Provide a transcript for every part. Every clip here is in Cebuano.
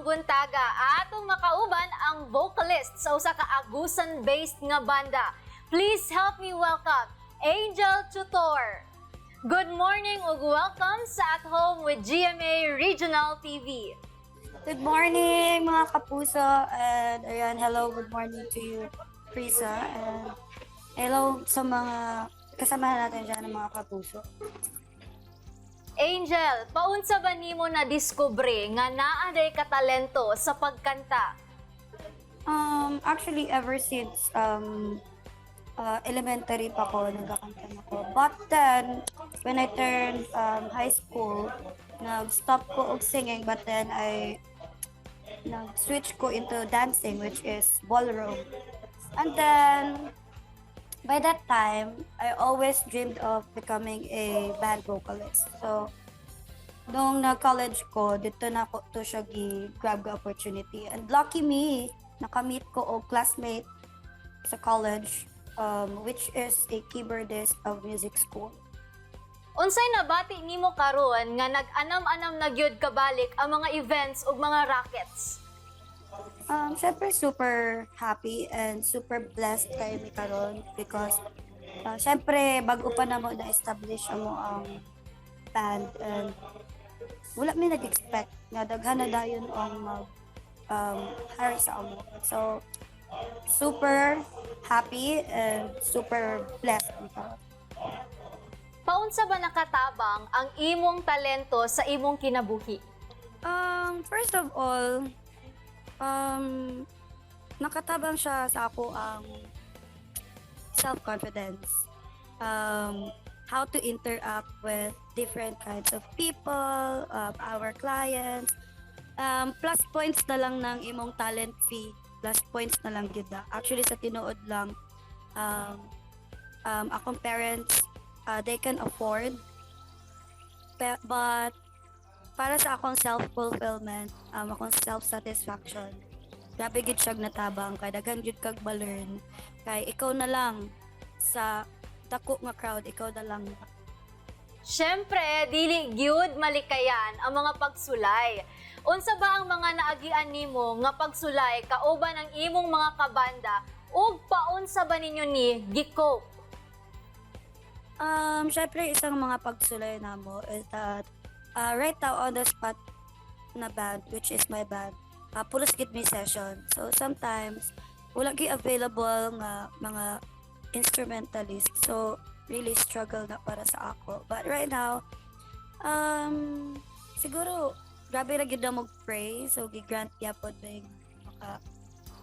Buntaga. Atong makauban ang vocalist sa usa ka Agusan-based nga banda. Please help me welcome Angel Tutor. Good morning ug welcome sa At Home with GMA Regional TV. Good morning, mga kapuso, and ayan, hello, good morning to you, Prisa, and hello sa mga kasama natin dyan ng mga kapuso. Angel, paunsa ba nimo na diskubre nga naa diay ka talento sa pagkanta? Actually, ever since elementary pa ko, nagkakanta na ko. But then, when I turned high school, nag-stop ko og singing, but then I nag-switch ko into dancing, which is ballroom. And then, by that time, I always dreamed of becoming a band vocalist. So, nung nag-college ko, didto nako to siya gi-grab ga opportunity. And lucky me, nakamit ko og classmate sa college, which is a keyboardist of music school. Unsay nabati nimo karon nga nag-anam-anam na gyud kabalik ang mga events ug mga rackets? Syempre super happy and super blessed kaayo mi karon because syempre bago pa namo na-establish amo ang band and wala mi nag-expect nga daghan na dayon ang mag hire sa amo. So super happy and super blessed mi karon. Paunsa ba nakatabang ang imong talento sa imong kinabuhi? First of all, nakatabang siya sa akoang self-confidence. How to interact with different kinds of people, our clients. Plus points na lang ng imong talent fee. Plus points na lang gyud na. Actually, sa tinuod lang, akong parents, they can afford. But para sa akong self-fulfillment, akong self-satisfaction, grabe gid siyang natabang kay daghan gyud kag ma-learn. Kay ikaw na lang sa dako nga crowd, ikaw na lang. Siyempre, dili gyud malikayan ang mga pagsulay. Unsa ba ang mga naagian nimo nga pagsulay kauban ang imong mga kabanda ug paunsa ba ninyo ni gi-cope? Syempre, isang mga pagsulay namo is that right now on the spot na band, which is my band, puros gid mi session. So sometimes wala gyud available nga mga instrumentalist. So really struggle na para sa ako. But right now, siguro grabe ra gyud na mag-pray. So gi-grant gyapon ba maka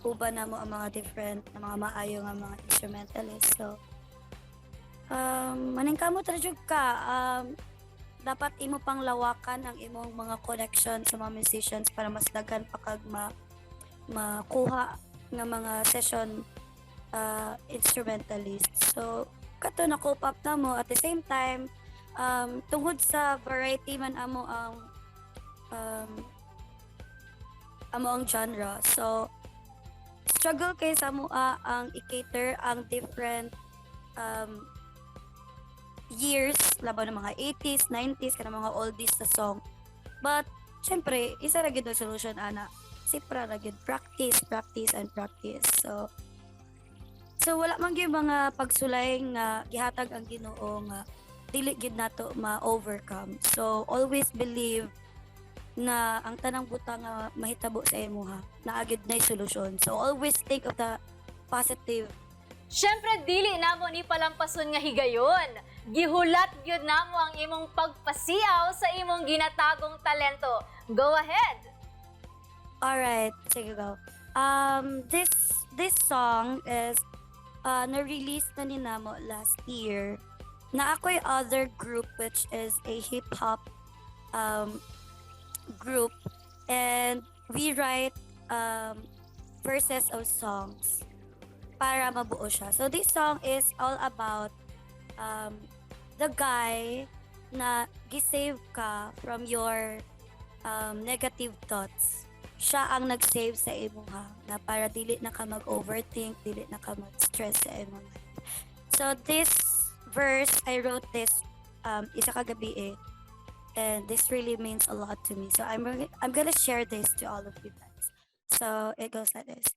uban namo ang mga different na mga maayo nga mga instrumentalist. So maningkamot ra jud ka. Dapat imo pang lawakan ang imong mga connection sa mga musicians para mas daghan pa kag makuha nga mga session instrumentalist. So kato na cope up namo. At the same time, tungod sa variety man amo ang genre. So struggle kay sa amoa ang i-cater ang different years, labaw ng mga 80s, 90s, kanang mga oldies sa song. But syempre, isa ra gyud ang solution ana. Sipra ra gyud, practice, practice and practice. So wala man gyud mga pagsulay nga gihatag ang Ginoo nga dili gyud nato ma-overcome. So always believe na ang tanang butang nga mahitabo sa imuha, naa gyud nay solusyon. So always think of the positive. Siyempre, dili namo ni palampason nga higayon. Gihulat gyud namo ang imong pagpasiaw sa imong ginatagong talento. Go ahead! Alright, sige, go. This song is na-release na ni namo last year. Na ako'y other group, which is a hip hop group, and we write verses of songs para mabuo siya. So this song is all about the guy na gi-save ka from your negative thoughts. Siya ang nag-save sa imo ha, na para dili na ka mag-overthink, dili na ka mag-stress sa imong life. So this verse, I wrote this isa ka gabi eh. And this really means a lot to me. So I'm gonna share this to all of you guys. So it goes like this.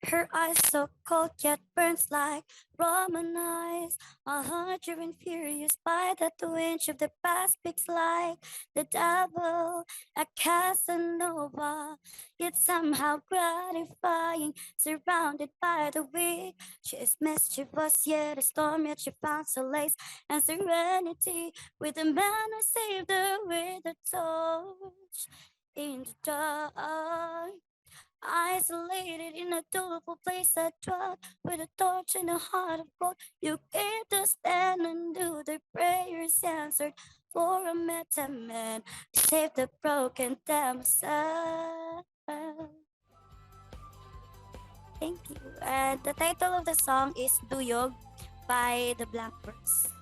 Her eyes so cold yet burns like Roman ice. My heart driven furious by the twinge of the past speaks like the devil, a Casanova, yet somehow gratifying. Surrounded by the weak, she is mischievous yet a storm, yet she found solace and serenity with the man who saved her with a torch in the dark. Isolated in a doleful place I dwelt with a torch and a heart of gold. You came to stand and do the prayers answered for a better man. Save the broken damsel. Thank you. And the title of the song is "Duyog" by The Blank Verse.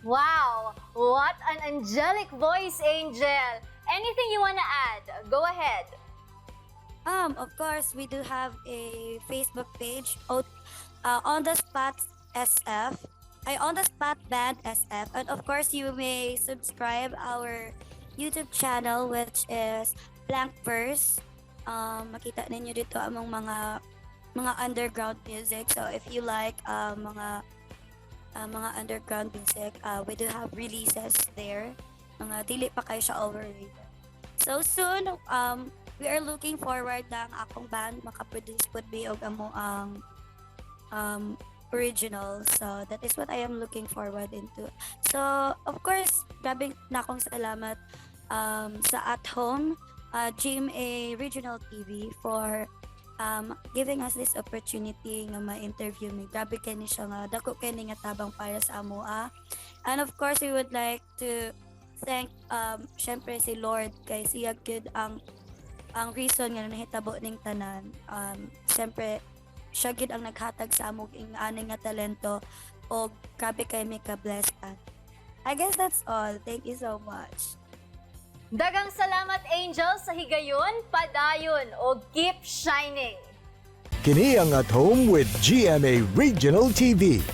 Wow! What an angelic voice, Angel! Anything you wanna add? Go ahead. Of course, we do have a Facebook page, On the Spot SF. I On the Spot Band SF, and of course, you may subscribe our YouTube channel, which is Blank Verse. Makita ninyo dito among mga underground music. So if you like mga underground music, we do have releases there. Mga dili pa kayo siya overrated. So soon, we are looking forward na ang akong band makaproduce pud bi og amo ang original. So that is what I am looking forward into. So of course, grabe na akong salamat sa At Home, GMA Regional TV for giving us this opportunity nga ma-interview me. Grabe kay ni siya nga dako kay ni nga tabang para sa amoa. And of course, we would like to thank syempre si Lord kay siya gyud ang reason nga nahitabo ning tanan. Syempre siya gyud ang naghatag sa among ing-ani nga talento og grabe kay mi ka blessed. I guess that's all. Thank you so much. Daghang salamat, Angel, sa higayon, padayon o keep shining. Kini ang At Home with GMA Regional TV.